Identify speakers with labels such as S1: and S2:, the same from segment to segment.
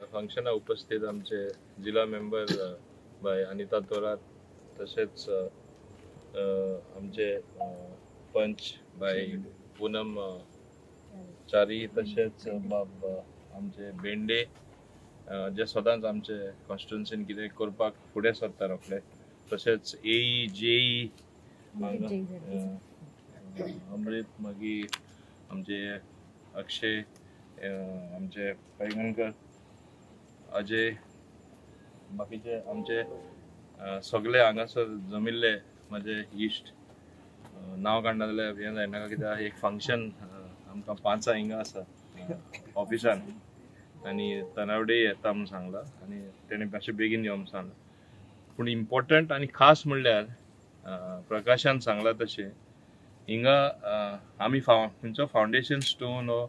S1: फंक्शना उपस्थित आमचे जिल्हा मेंबर बाय अनिता थोरात, तशेंच आमचे पंच बाय पूनम च्यारी, तशेंच बाब आमचे भेंडे जे सदांच आमचे कॉन्स्टिट्युन्सीन कितें करपाक फुडें सरता रोखडे, तशेंच एई जेई अमृत, मागीर आमचे अक्षय, आमचे पैगणकर, अजय, बाकीचे आमचे सगळे हांगासर जमिल्ले म्हजे इश्ट. नांव काडना जाल्यार हें जायना, कित्याक एक फंक्शन आमकां 5 हिंगा आसा ऑफिसान आनी तनावडे येता म्हूण सांगला आनी तेणें मातशें बेगीन यो म्हूण सांगलां. पूण इम्पॉर्टंट आनी खास म्हणल्यार प्रकाशान सांगला तशें हिंगा आमी खंयचो फावंडेशन स्टोन हो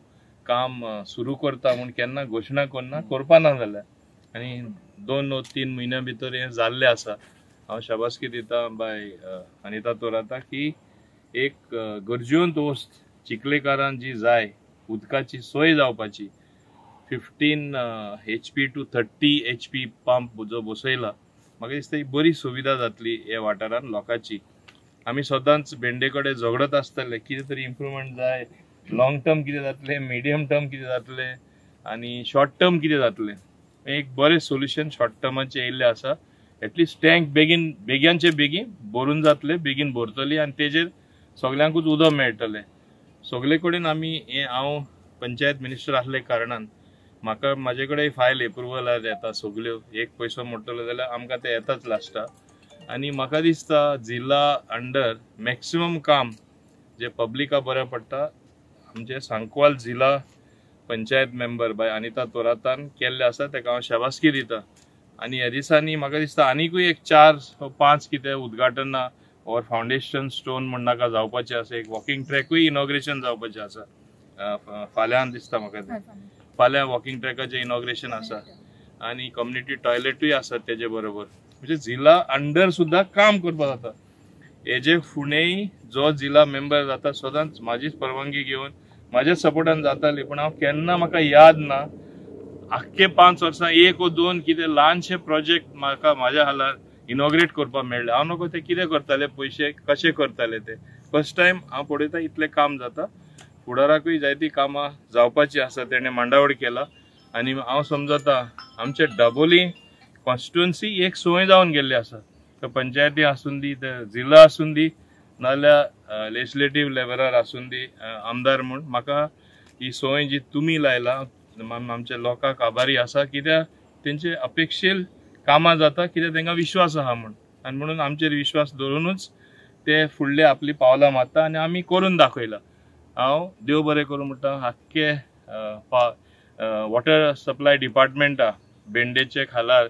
S1: काम सुरू करता म्हूण केन्ना घोशणा करना, करपा ना जाल्यार आनी 2 वा 3 म्हयन्या भितर हें जाल्लें आसा. हांव शाबासकी दिता बाय अनिता थोराता की एक गरजेवंत वस्त चिखलेकारान जी जाय उदकाची सोय जावपाची 15 HP to 30 HP pump जो बसयला, म्हाका दिसता ही बरी सुविधा जातली ह्या वाठारान लोकांची. आमी सदांच भेंडे कडेन झगडत आसतले कितें तरी इम्प्रुवमेंट जाय, लॉंग टर्म कितें जातलें, मिडियम टर्म कितें जातलें आनी शॉर्ट टर्म कितें जातलें. एक बरें सोल्युशन शॉर्ट टर्माचें येयल्लें आसा. एटलिस्ट टँक बेगीन बेग्यांचे बेगीन भरून जातले, बेगीन भरतली आनी तेजेर सगल्यांकूच उदक मेळटलें. सगळे कडेन आमी हें, हांव पंचायत मिनिस्टर आसले कारणान म्हाका म्हाजे कडेन फायल एप्रुवलार येता सगल्यो, एक पयसो मोडटलो जाल्यार आमकां ते येताच लास्टाक. आनी म्हाका दिसता जिल्हा अंडर मॅक्सिमम काम जे पब्लिका बरें पडटा आमचे सांकवाल जिल्हा पंचायत मेंबर बाय अनिता थोरातान केल्लें आसा, ताका हांव शाबासकी दिता. आनी ह्या दिसांनी म्हाका दिसता आनिकूय एक 4-5 कितें उद्घाटनां और फावंडेशन स्टोन म्हण नाका जावपाचें आसा, एक वॉकिंग ट्रॅकूय इनॉग्रेशन जावपाचें आसा फाल्यां दिसता म्हाका, तें फाल्यां वॉकिंग ट्रॅकाचें इनॉग्रेशन आसा आनी कम्युनिटी टॉयलेटूय आसा तेजे बरोबर. म्हणजे जिल्हा अंडर सुद्दां काम करपाक जाता. हेजे फुडेंय जो जिल्हा मेंबर जाता सदांच म्हाजीच परवानगी घेवन म्हाज्या सपोर्टान जाताली, पूण हांव केन्ना म्हाका याद ना आख्खे 5 वर्सां 1 वा 2 कितें ल्हानशे प्रोजेक्ट म्हाका म्हाज्या हालार इनॉग्रेट करपाक मेळ्ळें. हांव नको ते कितें करताले, पयशे कशे करताले ते फर्स्ट टायम हांव पळयता इतलें काम जाता. फुडाराकूय जायतीं कामां जावपाचीं आसा, तेणें मांडावळ केला आनी हांव समजता आमचे डबोली कॉन्स्टिट्युन्सी एक संवय जावन गेल्ली आसा, तर पंचायती आसूं दी, ते जिल्हा आसूं दी, नाजाल्यार लेजिस्लेटीव लेवलार आसूं दी आमदार म्हूण म्हाका ही संवय जी तुमी लायला आमच्या लोकांक आभारी आसा, कित्याक तेंचे अपेक्षेल कामां जाता, कित्याक तांकां विश्वास आहा म्हूण, आनी म्हणून आमचेर विश्वास दवरुनूच ते फुडले आपली पावलां मारता आनी आमी करून दाखयला. हांव देव बरें करूं म्हणटा आख्खे वॉटर सप्लाय डिपार्टमेंटा भेंडेचे खालार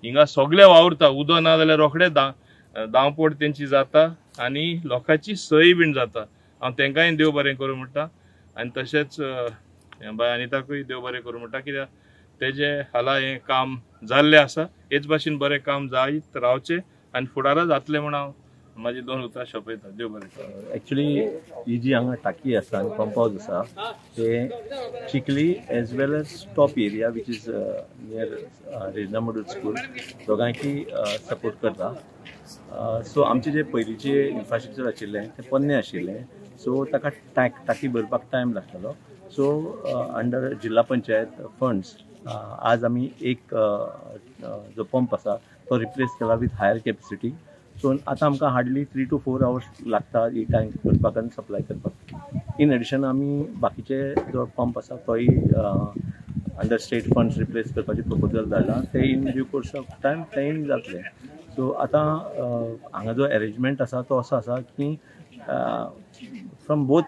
S1: हिंगा सगळे वावुरता, उदक ना जाल्यार रोखडे धांवपळ तेंची जाता आनी लोकांची सय बीन जाता. हांव तेंकांय देव बरें करूं म्हणटा आनी तशेंच बाय अनिताकूय देव बरें करूं म्हणटा, कित्याक तेजे खाला हें काम जाल्लें आसा. हेच भाशेन बरें काम जायत रावचें आनी फुडारा जातलें म्हूण हांव म्हाजी 2 उतरां सोंपयता. देव बरें करूं.
S2: एक्चुली ही जी हांगा टाकी आसा आनी पंप हावस आसा ते Chikhli as well as top area which is near Regina model school दोगांयकी support करता. सो आमचे जे पयलींचे इन्फ्रास्ट्रक्चर आशिल्लें तें पोन्नें आशिल्लें, सो ताका टाकी भरपाक टायम लागतालो. सो अंडर जिल्हा पंचायत फंड्स आज आमी एक जो पंप आसा तो रिप्लेस केला विथ हायर कॅपेसिटी. सो आतां आमकां हार्डली 3 to 4 hours लागता ही टँक भरपाक आनी सप्लाय करपाक. इन एडिशन आमी बाकीचे जो पंप आसा तोय अंडर स्टेट फंड्स रिप्लेस करपाचें प्रपोजल धाडलां, ते in due course of time तेंय जातलें. सो आतां हांगा जो एरेंजमेंट आसा तो असो आसा की फ्रॉम बोथ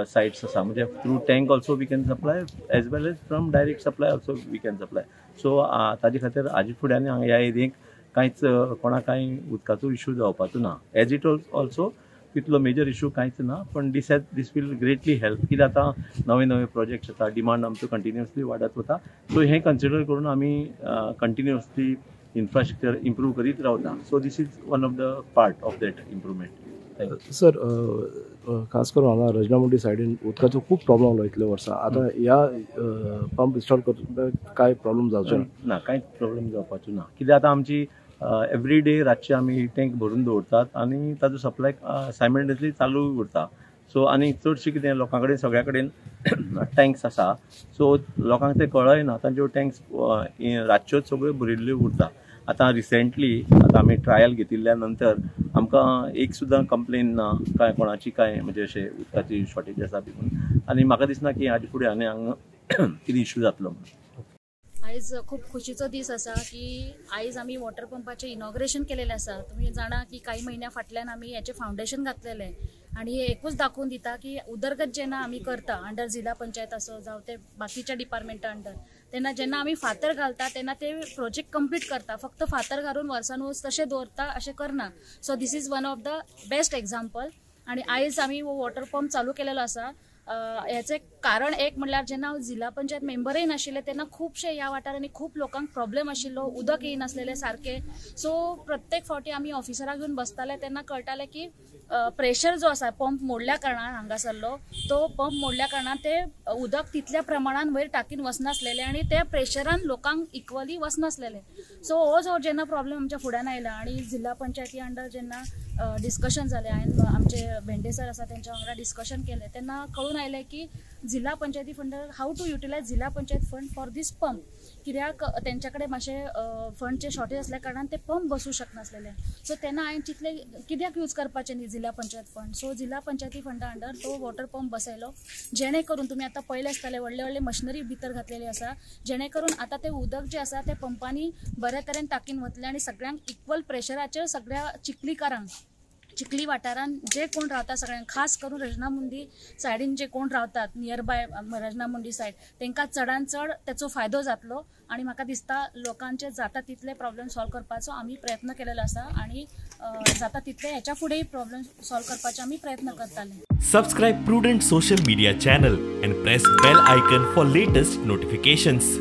S2: सायड्स आसा, म्हणजे through tank also we can supply as well as from direct supply also we can supply. So ताजे खातीर हाजे फुड्यान हांगा ह्या एरियेक कांयच कोणाक कांय उदकाचो इशू जावपाचो ना. एज it also तितलो मेजर इशू कांयच ना, पण this will greatly help, कित्याक आतां नवे नवे प्रोजेक्ट्स येता, डिमांड आमचो कंटिन्युअसली वाडत वता. सो हें कन्सिडर करून आमी कंटिन्युअसली इन्फ्रास्ट्रक्चर इम्प्रूव करीत रावता. So this is one of the part of that improvement. Thank you
S3: sir. खास करून हांगा रजनामुंडी सायडीन उदकाचो खूब प्रॉब्लम आसलो इतले वर्सां, आतां ह्या पंप इन्स्टॉल करता काय प्रॉब्लम जावचो
S2: ना? कांयच प्रॉब्लम जावपाचो ना, कित्याक आतां आमची एवरी डे रातचे आमी टँक भरून दवरतात आनी ताजो सप्लाय सायमल्टेनियसली चालू उरता. सो आनी चडशें कितें लोकां कडेन सगळ्या कडेन टँक्स आसा, सो लोकांक ते कळय ना, तांच्यो टँक्स रातच्योच सगळ्यो भरिल्ल्यो उरता. आतां रिसेंटली आतां आमी ट्रायल घेतिल्ल्या नंतर आमकां एक सुद्दां कंप्लेन ना काय कोणाची काय म्हणजे अशें उदकाची शॉर्टेज आसा बी म्हणून, आनी म्हाका दिसना की हाजे फुडें आनी हांगा कितें इश्यू जातलो म्हणून.
S4: आयज खूब खुशीचो दीस आसा की आयज आमी वॉटर पंपाचें इनॉग्रेशन केलेलें आसा. तुमी जाणा की कांय म्हयन्या फाटल्यान आमी हेचें फावंडेशन घातलेलें आनी हे एकूच दाखोवन दिता की उदरगत जेन्ना आमी करता अंडर जिल्हा पंचायत आसो जावं ते बाकीच्या डिपार्टमेंटा अंडर, तेन्ना जेन्ना आमी फातर घालता तेन्ना ते प्रोजेक्ट कंप्लीट करता, फक्त फातर घालून वर्सान वर्स तशें दवरता अशें करना. So this is one of the best example. आनी आयज आमी हो वॉटर पंप चालू केलेलो आसा. हेचें कारण एक म्हणल्यार जेन्ना हांव जिल्हा पंचायत मेंबरय नाशिल्लें तेन्ना खुबशे ह्या वाठारांनी खूब लोकांक प्रॉब्लेम आशिल्लो, उदक येयनासलेलें सारकें. सो प्रत्येक फावटी आमी ऑफिसराक घेवन बसताले तेन्ना कळटालें की प्रेशर जो आसा पंप मोडल्या कारणान हांगासरलो तो पंप मोडल्या कारणान ते उदक तितल्या प्रमाणान वयर टाकीन वचनासलेलें आनी त्या प्रेशरान लोकांक इक्वली वचनासलेलें. सो हो जो जेन्ना प्रॉब्लेम आमच्या फुड्यान आयला आनी जिल्हा पंचायती अंडर जेन्ना डिस्कशन जालें, हांवें आमचे भेंडे सर आसा तेंच्या वांगडा डिस्कशन केलें तेन्ना कळून आयलें की जिल्हा पंचायती fund how to utilise Zilla Panchayat fund for this pump, कित्याक तेंच्या कडेन मातशें फंडचे शॉर्टेज आसल्या कारणान ते पंप बसूं शकनासलेले. सो तेन्ना हांवें चिंतलें कित्याक यूज करपाचें न्ही जिल्हा पंचायत फंड. सो जिल्हा पंचायती फंडा अंडर तो वॉटर पंप बसयलो, जेणे करून तुमी आतां पळयलें आसतलें व्हडले व्हडले मशिनरी भितर घातलेली आसा, जेणे करून आतां तें उदक जें आसा तें पंपांनी बऱ्या तरेन टाकीन वतलें आनी सगळ्यांक इक्वल प्रेशराचेर सगळ्या चिखलीकारांक, चिखली वाठारान जे कोण रावता सगळ्यांक, खास करून रजनामुंडी सायडीन जे कोण रावतात नियर बाय रजनामुंडी सायड तांकां चडान चड तेचो फायदो जातलो. आनी म्हाका दिसता लोकांचे जाता तितले प्रॉब्लेम सॉल्व करपाचो आमी प्रयत्न केलेलो आसा आनी जाता तितले हेच्या फुडेंय प्रॉब्लेम सॉल्व करपाचे आमी प्रयत्न करताले.
S5: Subscribe Prudent social media channel and press bell icon for latest notifications.